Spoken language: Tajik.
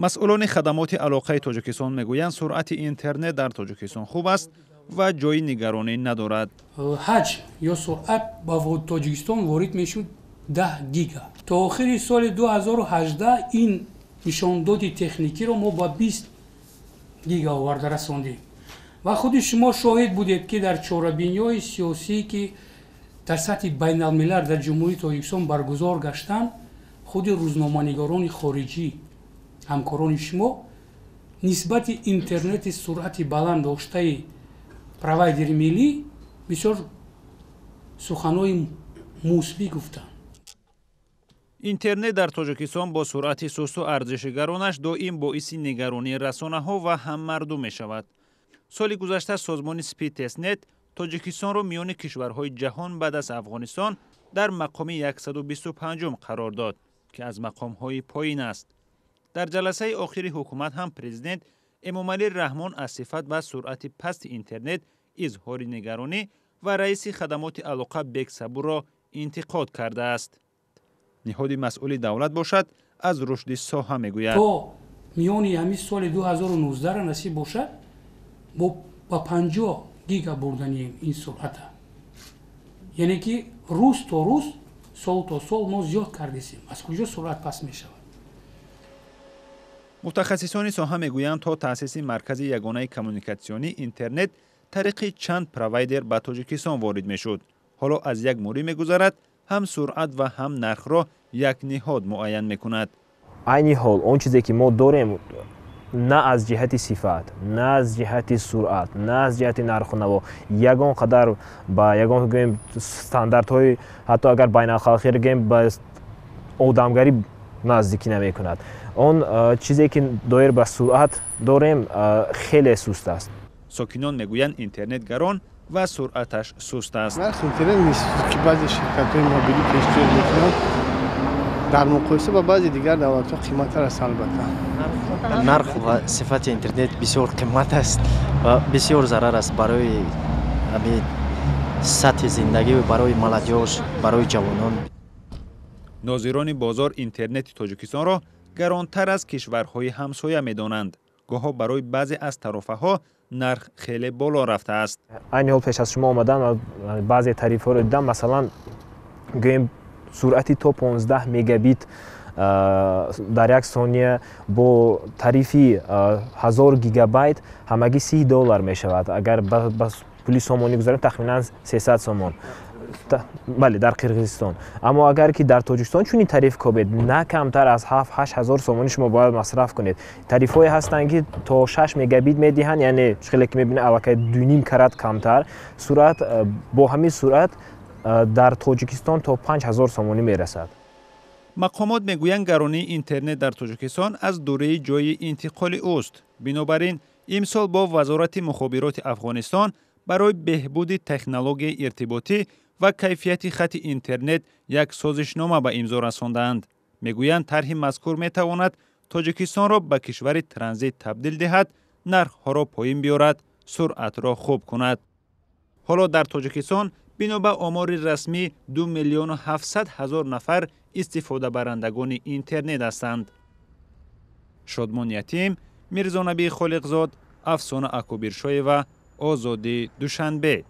Масъулони хадамоти алоқаи Тоҷикистон мегӯянд, суръати интернет дар Тоҷикистон хуб аст ва ҷои нигаронӣ надорад. Ҳаҷм ё суръат ба Тоҷикистон ворид мешуд 10 гига. То охири соли 2018 ин нишондоди техникиро мо ба 20 гига оварда расондем. Ва худи шумо шоҳид будед, ки дар чорабиниҳои сиёсӣ, ки дар сатҳи байналмилал дар Ҷумҳурии Тоҷикистон баргузор гаштанд, худи рӯзноманигорони хориҷӣ, ҳамкорони шумо, нисбати интернети суръати баланд доштаи провайдери миллӣ бисёр суханҳои мусбӣ гуфтанд. Интернет дар Тоҷикистон бо суръати сусту арзиши гаронаш доим боиси нигаронии расонаҳо ва ҳам мардум мешавад. Соли гузашта созмони Спидтестнет Тоҷикистонро миёни кишварҳои ҷаҳон баъд аз Афғонистон дар мақоми 125-ум қарор дод, ки аз мақомҳои поин аст. Дар ҷаласаи охири ҳукумат ҳам президент Эмомалӣ Раҳмон аз сифат ва суръати пасти интернет изҳори нигаронӣ ва раиси хадамоти алоқа Бек Сабурро интиқод кардааст. Ниҳоди масъули давлат бошад, аз рушди соҳа мегӯяд. То миёни ҳамин соли 2019 насиб бошад, мо ба 50 гига бурданием ин суръата. Яъне ки рӯз то рӯз, сол то сол мо зиёд кардесем. Аз куҷо суръат паст мешавад? Мутахассисони соҳа мегӯянд, то таъсиси маркази ягонаи коммуникатсионӣ интернет тариқи чанд провайдер ба Тоҷикистон ворид мешуд. Ҳоло аз як мурӣ мегузарад, ҳам суръат ва ҳам нархро як ниҳод муайян мекунад. Айни ҳол он чизе ки мо дорем, на аз ҷиҳати сифат, на аз ҷиҳати суръат, на аз ҷиҳати нарху наво ягон қадар ба ягон, гӯем, стандартҳои, ҳатто агар байналхалқиро гӯем, ба одамгарӣ наздикӣ намекунад. Он чизе ки доир ба суръат дорем, хеле суст аст. Сокинон мегӯянд, интернет гарон ва суръаташ суст аст. Нархи интернет, ки баъзе ширкатҳои мобилӣ пешниҳод мекунанд, дар муқоиса ба баъзе дигар давлатҳо қиматтар аст, албатта. Нарх ва сифати интернет бисёр қимат аст ва бисёр зарар аст барои ҳамин сатҳи зиндагӣ, барои молодёжь, барои ҷавонон. Нозирони бозор интернети Тоҷикистонро гаронтар аз кишварҳои ҳамсоя медонанд. Гоҳо барои баъзе аз тарофаҳо нарх хеле боло рафтааст. Айни ҳол пеш аз шумо омадан баъзе тарифҳоро дидам. Масалан, гӯем, суръати то 15 мегабит дар як сония бо тарифи 1000 гигабайт ҳамагӣ 30 доллар мешавад. Агар ба пули сомонӣ гузарем, тахминан 300 сомон, бале, дар Қирғизистон. Аммо агар ки дар Тоҷикистон чунин тариф кобед, на камтар аз 7-8 ҳазор сомонӣ шумо бояд масраф кунед. Тарифҳое ҳастанд, ки то 6 мегабит медиҳанд, яъне хеле ки мебинед, аллакай 2,5 карат камтар суръат. Бо ҳамин суръат дар Тоҷикистон то 5000 сомонӣ мерасад. Мақомот мегӯянд, гаронии интернет дар Тоҷикистон аз дурии ҷойи интиқоли ӯст. Бинобар ин имсол бо Вазорати мухобироти Афғонистон барои беҳбуди технологияи иртиботӣ ва кайфияти хати интернет як созишнома ба имзо расондаанд. Мегӯянд, тарҳи мазкур метавонад Тоҷикистонро ба кишвари транзит табдил диҳад, нархҳоро поин биёрад, суръатро хуб кунад. Ҳоло дар Тоҷикистон бино ба омори расмӣ 2 700 000 нафар истифодабарандагони интернет ҳастанд. Шодмон Ятим, Мирзонабӣ Холиқзод, Афсона Акобиршоева, Озодӣ, Душанбе.